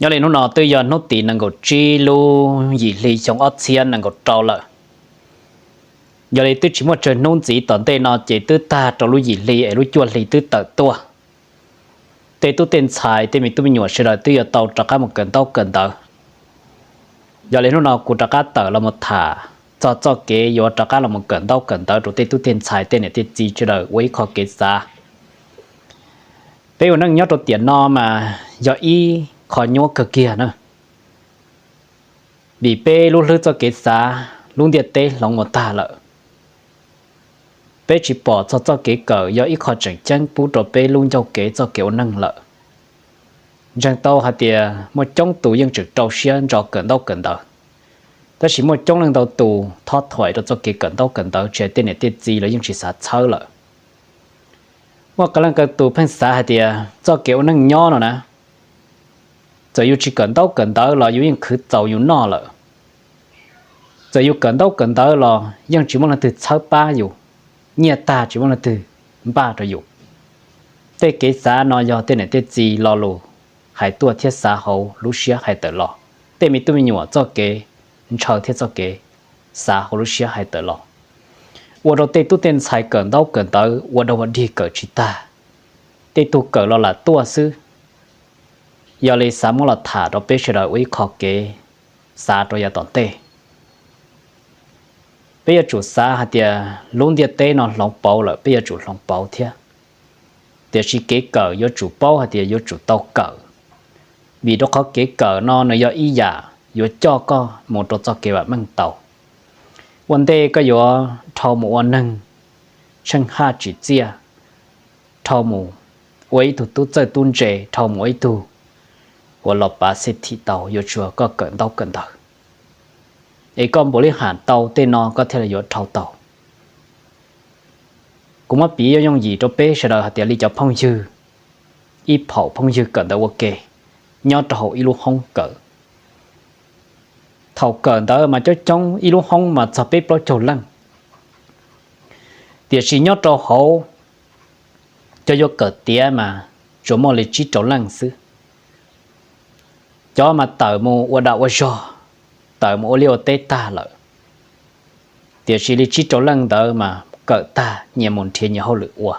Nyob li hnub no twb yog hnub tim nees nkaum tsib lub yim hli xyoo ob txhiab nees nkaum rau lawm. Yog li twb tsis muaj tsawg hnub ntxiv tom ntej no ces twb tag rau lub yim hli es lub cuaj hli twb tawm tuaj. Tej tub tej ntxhais tej me tub me nyuam sawv daws twb yuav tau rov qab mus kawm ntaub kawm ntawv. Yog li hnub no kuv rov qab tawm los mus tham txog txoj kev yuav rov qab los mus kawm ntaub kawm ntawv rau tej tub tej ntxhais tej niam tej txiv sawv daws ua ib qho kev xav. Peb ua neej nyob rau tiam no mas yog ib qho nyuaj kawg kiag na, vim peb lub hlwb txoj kev xav lub ntiaj teb hloov mus tag lawm. Peb tsis pom txog txoj kev kawm yog ib qho tseem ceeb pub rau peb lub ncauj kev txoj kev ua neej lawm. Ntseeg tau hais tias muaj coob tus yeej tseem rau siab ntso kawm ntaub kawm ntawv, tab sis muaj coob leej ntau tus thob thuam rau txoj kev kawm ntaub kawm ntawv tsis hais tej niam tej txiv los yeej tsis xav txhawb lawm. Muaj qee leej qee tus pheej xav hais tias txoj kev ua neej nyob no na, txawm yus tsis kawm ntaub kawm ntawv los yus yeej khwv txaus yus noj lawm. Txawm yus kawm ntaub kawm ntawv los yeej tsis muaj leej twg txhawb pab yus, nyiaj tag tsis muaj leej twg npaj rau yus. Tej kev xav no yog tej niam tej txiv lo lus hais tuaj thiab xav hauv lub siab hais tawm los, tej me tub me nyuam txoj kev ntshaw thiab txoj kev xav hauv lub siab hais tawm los, ua rau tej tub tej ntxhais kawm ntaub kawm ntawv ua dog ua dig kawm tsis tag, tej tug kawm los lam tuaj xwb. Yog li xav muab los tham rau peb sawv daws ua ib qho kev xav rau yav tom ntej. Peb yuav tsum xav hais tias lub ntiaj teb no hloov pauv lawm peb yuav tsum hloov pauv thiab, tiam sis kev kawm yuav tsum paub hais tias yuav tsum tau kawm, vim rau qhov kev kawm no nws yog ib yam yuav coj koj mus rau txoj kev vam meej tau. Ua ntej koj yuav dhau mus ua neeg tsheej haj tsim txiaj, dhau mus ua ib tug tub txawj tub ntse, dhau mus ua ib tug uas los pav xej thim tau yuav tsum koj kawm ntaub kawm ntawv, es koj npaum li ham tau tej no koj thiaj li yuav dhau tau. Kuv muab piv yooj yooj yim rau peb sawv daws hais tias li cov phooj ywg, ib phaum phooj ywg kawm ntawv ua ke nyob rau hauv ib lub hoob kawm. Thaum kawm ntawv mas coob coob ib lub hoob mas txog peb plaub caug leej, tiam sis nyob rau hauv cov yuav kawm tiav mas tsuas muaj li tsib rau leej xwb. Cov mas tawm mus ua dag ua zog, tawm mus ua liaj ua teb tag lawm, tiam sis li tsib rau leej ntawd mas kawm tag nyias mus nrhiav nyias hauj lwm ua.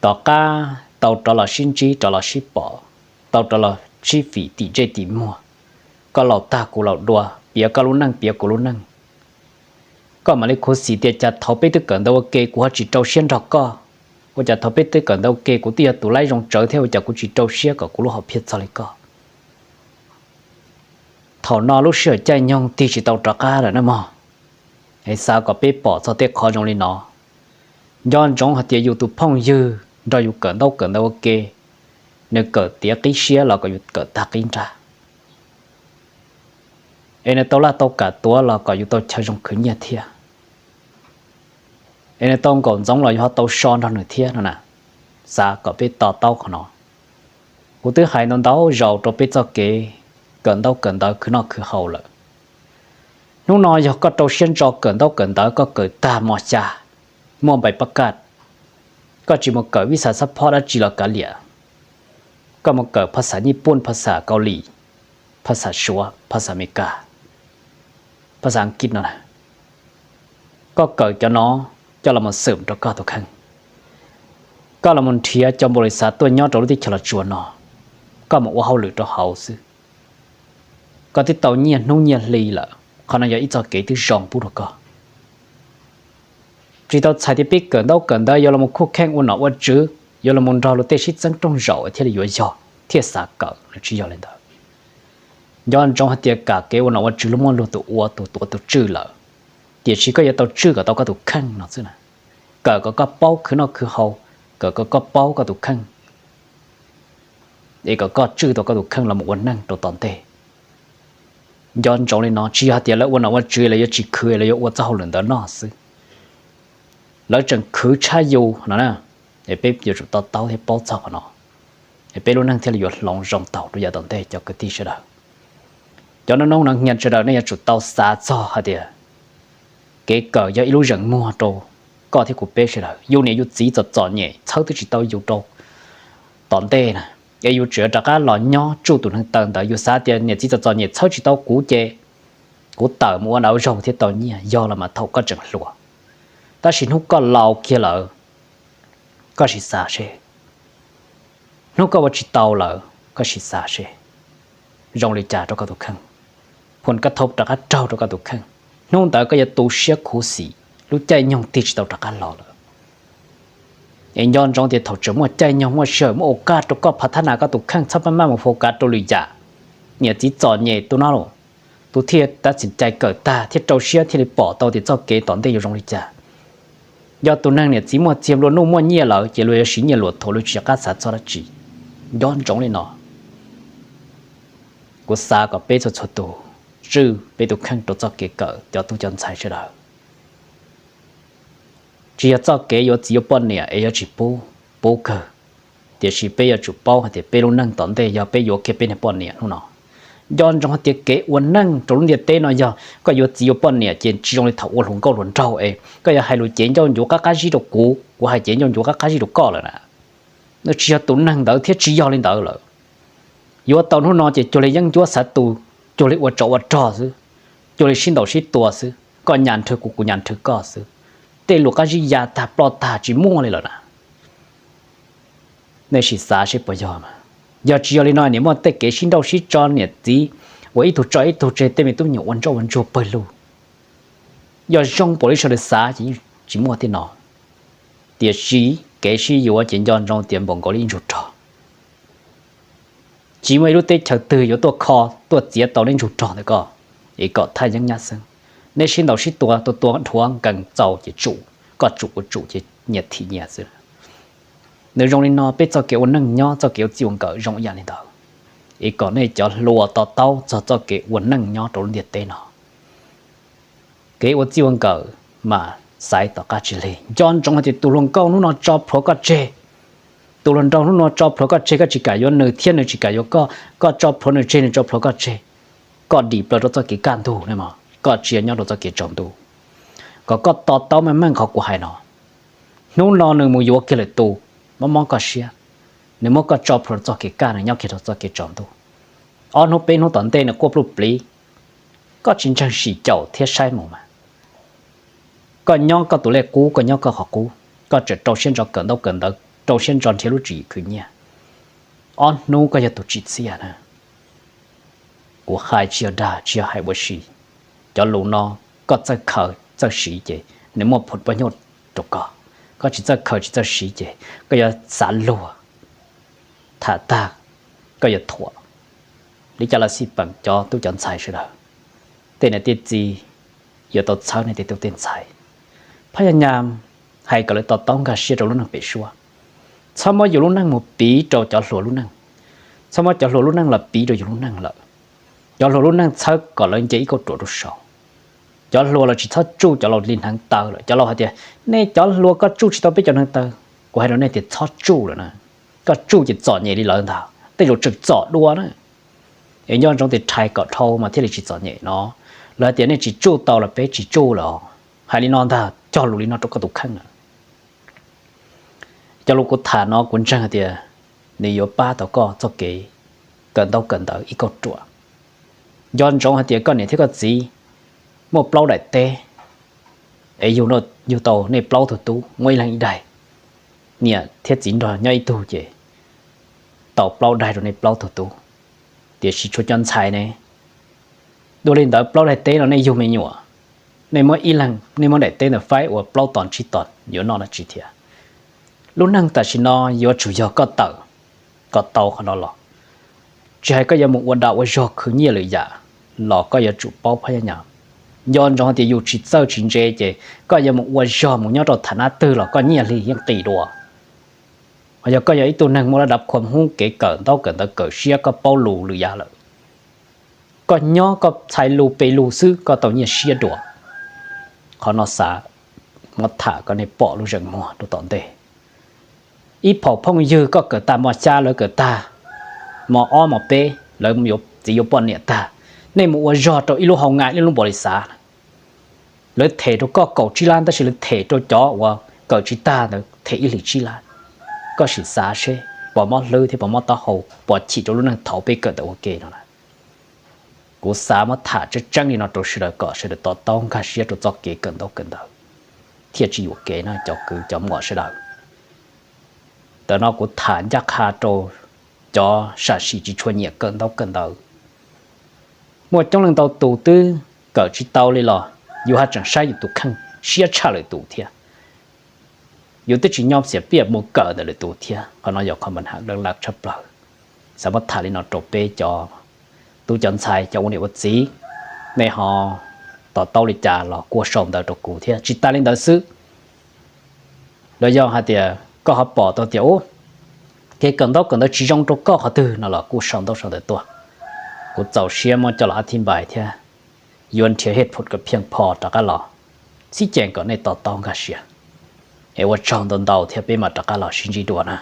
Tom qab tau rov los sib ntsib rov los sib pom, tau rov los sib fim tim ntsej tim muag, koj laus tag kuv laus dua, piav koj lub neej piav kuv lub neej. Koj mam li khuv xim tias cas thaum peb twb kawm ntawv ua ke kuv ho tsis rau siab nrog koj, ua cas thaum peb twb kawm ntawv ua ke kuv twb yog tus laib zoo tsawv thiab ua cas kuv tsis rau siab kom kuv lub hom phiaj txog li koj. Thaum no lub sij hawm caij nyoog tig tsis tau rov qab lawm na mog. Es xav kom peb pom txog tej qhov zoo li no. Nco ntsoov hais tias yus tus phooj ywg nrog yus kawm ntaub kawm ntawv ua ke, nws kawm tiav qib siab los kom yus kawm tag qib nrag, es nws tau laj tau kam tuav los kom yus tau chaw zoo khwv nyiaj thiab, es nws tau nkaum ntxoov los yus ho tau so nrog nws thiab no na. Xav kom peb to taub qhov no. Kuv twb hais ntau ntau zaus rau peb txoj kev kawm ntaub kawm ntawv khwv noj khwv haus lawm. Hnub no yog koj rau siab ntso kawm ntaub kawm ntawv koj kawm tag mos xya, muaj npaim pab kaj, koj tsis mus kawm vij xas xab phob dab tsi los kav liam, koj mus kawm phas xas Nyij Pooj, phas xas Kaus Lim, phas xas Suav, phas xas Amelikas, phas xas Askiv no, koj kawm cov no coj los mus xwm rau koj tus kheej, koj los mus nrhiav cov npaum li xav tuaj nyob rau lub teb chaws Los Tsuas no, koj mus ua hauj lwm rau hauv xwb, koj twb tau nyiaj hnub nyiaj hli lawm. Qhov no yog ib txoj kev twb zoo pub rau koj. Tsis tau txhais tias peb kawm ntaub kawm ntawv yuav los mus khuj kheej ua nom ua tswv, yuav los mus nrog luag tej sib txeeb rooj zaum thiaj li yuav yog thiaj xav kawm, tsis yog li ntawd. Nco ntsoov hais tias kam kev ua nom ua tswv luag muaj luag tus ua tus tuav tus tswj lawm, tiam sis koj yuav tau tswj kom tau koj tus kheej no xwb na. Kawm kom koj paub khwv noj khwv haus, kawm kom koj paub koj tus kheej, es kom koj tswj tau koj tus kheej los mus ua neej rau tom ntej. Nco ntsoov li no, tsis yog hais tias lawv ua nom ua tswv lawv yuav tsis khwv, lawv yuav ua txoj hauj lwm ntawd noj xwb. Lawv tseem khwv tshaj yus no na. Es peb yuav tsum to taub thiab paub txog qhov no, es peb lub neej thiaj li yuav hloov zoo tau rau yav tom ntej cov kwv tij sawv daws. Cov noob noob no hnia sawv daws nej yuav tsum tau xav txog hais tias kev kawm yog ib lub zeem muag rau koj thiab kuv peb sawv daws. Yus niam yus txiv txom txom nyem txhawb twb tsis tau yus rau tom ntej na, es yus tseem rov qab los nyob tsuj tus neeg taw ntawd. Yus xav tias niam txiv txom txom nyem txhawb tsis tau kuv ces kuv tawm mus ua nraud zog thiaj tau nyiaj, yog los mas thaum koj tseem hluas. Tab sis hnub koj laus kiag lawm, koj sim xav seb, hnub koj ua tsis tau lawm koj sim xav seb zoo li cas rau koj tus kheej. Phum koj thaub rov qab raug rau koj tus kheej, hnub ntawd koj yuav tu siab khuv xim, lub caij nyoog tig tsis tau rov qab los lawm. Es nco ntsoov tias thaum tseem muaj caij nyoog muaj sij hawm muaj ua kaj rau koj phav thab nas koj tus kheej, txhob pab maj mus fau kav rau lwm yam. Niam txiv txom nyem tus no los, tus thiaj tab txim cai kawm tag thiaj rau siab thiaj li pom tau tias txoj kev tom ntej yuav zoo li cas. Yog tus neeg niam txiv muaj txiag nplua nuj muaj nyiaj lawm ces luag yuav siv nyiaj luam thuam, luag tsis nco qab xav txog dab tsi. Nco ntsoov li no, kuv xav kom peb txhua txhua tus tswj peb tus kheej rau txoj kev kawm cov tub cov ntxhais sawv daws. Tsis yog txoj kev yuav txiv yuav poj niam es yuav tsis pub, pub kawg. Tiam sis peb yuav tsum paub hais tias peb lub neej tom ntej yog peb yuav kiag peb niag poj niam hnub no. Nco ntsoov hais tias kev ua neej rau lub ntiaj teb no yog koj yuav txiv yuav poj niam ces tsis zoo li thaum ua hluas nkauj hluas nraug es koj yuav hais lus cev ncauj ncuav qab qab zib rau kuv, kuv hais cev ncauj ncuav qab qab zib rau koj lawm na. Nws tsis yog tus neeg ntawd thiab tsis yog li ntawd lawm. Yuav tau hnub no ces cuag li yeeb ncuab xav tu, cuag li ua tsov ua rog xwb, cuag li sib ntaus sib tua xwb, koj nyas nrhw kuv, kuv nyas nrhw koj xwb. Tej lus qab zib ya tag ploj tag tsis muaj li lawm na. Nej sim xav seb puas yog mas. Yog tsis yog li no, niam muaj tej kev sib nrauj sib tso niam txiv uas ib tug tso ib tug tseg, tej me tub nyuam ua ntsoj ua ntsuag pawg lug. Yog zoo npaum li sawv daws xav ces yeej tsis muaj tej no. Tiam sis kev sib yuav ces nco ntsoov tias npaum nkaus li ib ntsug rog. Tsis muaj ib lub teb chaws twg yuav tuaj kho, tuaj txiav tau nej ntsug rog ntawd koj, es kom thaj yeeb nyab xeeb. Nej sib ntaus sib tua, tua tua dhuav nkees txaus ces tsum, koj tsum kuv tsum ces nyias thim nyias xwb. Nws zoo li no, peb txoj kev ua neej nyob, txoj kev ua txij ua nkawm zoo ib yam li ntawd. Es kom nej cov hluas to taub txog txoj kev ua neej nyob rau lub ntiaj teb no. Kev ua txij ua nkawm mas xaiv tom qab tsis lig. Nco ntsoov hais tias tus hluas nkauj hnub no tso plhuav koj tseg, tus hluas nraug hnub no tso plhuav koj tseg, koj tsis kam yuav nws thiab nws tsis kam yuav koj, koj tso plhuav nws tseg, nws tso plhuav koj tseg, koj dim plaws rau txoj kev kaj ntug ne mog, koj tsis yog nyob rau txoj kev tsaus ntuj. Kom koj to taub meej meej qhov kuv hais no. Hnub no nws mus yuav kiag lwm tus, mob mob koj siab, nws muab koj tso plhuav rau txoj kev kaj, nws nyob kiag rau txoj kev tsaus ntuj. Ob hnub peb hnub tom ntej nws quaj pluj pliv, koj tsis ntseeg sim caum thiab saib mus mas. Koj nyob koj tus lej qub, koj nyob koj qhov qub, koj tseem rau siab ntso kawm ntaub kawm ntawv, rau siab ntso nrhiav lub tswv yim khwv nyiaj. Ob hnub koj yog tus tsim txiaj na. Kuv hais tsis yog dag, tsis yog hais ua si. Cov lus no koj txawj khaws txawj siv ces nws muaj phum paj nyuj rau koj. Koj tsis txawj khaws tsis txawj siv ces koj yuav xav luag, tham tag koj yuav thuam. Li cas los xij peem cov tub cov ntxhais sawv daws, tej niam tej txiv yuav tau txhawb nej tej tub tej ntxhais. Phab yog nyam hais kom lawv to taub nkag siab rau lub neej pem suab. Txhob muab yus lub neej mus piv rau cov hluas lub neej, txhob muab cov hluas lub neej los piv rau yus lub neej lawm. Cov hluas lub neej txhawb kom lawv nce ib kauj ruam rau saud. Cov hluas los tsis txhob tsuj cov laus li hneev taw lawm. Cov laus hais tias nej cov hluas koj tsuj tsis tau peb cov hneev taw. Kuv hais rau nej tias txhob tsuj lawm na. Koj tsuj ces txom nyem li lawv ntag, tej zaum tseem txom dua na. Es nco ntsoov tias rhais kom dhau mas thiaj li tsis txom nyem no. Lawv hais tias nej tsis tsuj tau los peb tsis tsuj lawm. Hais li no ntag, cog lus li no rau koj tus kheej na. Cov lus kuv tham no kuv ntseeg hais tias nws yuav pab tau koj txoj kev kawm ntaub kawm ntawv ib kauj ruam. Nco ntsoov hais tias koj niam thiab koj txiv muaj plaub daim teb, es yug tau nej plaub tug tub muaj ib leeg ib daim. Niam thiab txiv nrog nyob ib tug ces tau plaub daim rau nej plaub tug tub. Tiam sis tshuav cov ntxhais ne, dua li ntawd plaub daim teb no nej yug me nyuam, nej muab ib leeg, nej muab daim teb ntawd faib ua plaub ton tsib ton yuav noj dab tsi thiab? Lub neej tam sim no yuav tsum yog koj tawm kom tau qhov no los. Tsis hais koj yuav mus ua dag ua zog khwv nyiaj lwm yam los koj yuav tsum paub phab yaj nyam. Nco ntsoov tias yus tsis txawj tsis ntse ces koj yuav mus ua zog mus nyob rau tham nab twg los koj nyiaj hli yeej qis dua. Ho yog koj yog ib tug neeg muaj lab dav khua hmub kev kawm ntaub kawm ntawv kawm siab koj paub lus lwm yam lawm, koj nyob koj txhais lus pes lus xwb koj tau nyiaj siab dua. Qhov no xav muab tham kom nej pom lub zeem muag rau tom ntej. Ib phaum phooj ywg koj kawm tag mos xya lawv kawm tag mos ob mos peb lawv yuav txiv yuav poj niam tag, nej mus ua zog rau ib lub hau nga ib lub npaus li xav. Lawv them rau koj kaum tsib lab tab sis lawv them rau cov uas kawm tsis tag ntawd them ib hlis tsib lab. Koj sim xav seb pov mob hlwb thiab pov mob taub hau, pov chim rau lub neej thaum peb kawm ntawv ua ke no na. Kuv xav muab tham tseeb tseeb li no rau sawv daws kom sawv daws to taub nkag siab rau txoj kev kawm ntaub kawm ntawv thiaj tsis yuam kev na cov kwv cov muam sawv daws. Ntawm no kuv tham ncaj qha rau cov sam sim tsis tshua nyiam kawm ntaub kawm ntawv. Muaj coob leej ntau tus twb kawm tsis tau li los yus haj tseem saib yus tus kheej siab tshaj lwm tus thiab. Yus twb tsis nyob xiam piaj mus kawm ntawm lwm tus thiab, qhov no yog qhov mas ha laj laj tshaj plaws. Xav muab tham li no rau peb cov tub cov ntxhais cov ua niam ua txiv, nej ho to taub li cas los kuj sau ntawv rau kuv thiab. Tsis tas li ntawd xwb, los yog hais tias koj ho pom tau tias ub, kev kawm ntaub kawm ntawv tsis zoo rau koj qhov twg no los kuj sau ntaub sau ntawv tuaj. Kuv txaus siab muab coj los a thib npais thiab yuav nrhiav hej phum kom phiaj pho rov qab los txhib ceem kom nej to taub nkag siab. Es ua tsaug ntau ntau thiab peb mam rov qab los sib ntsib dua na.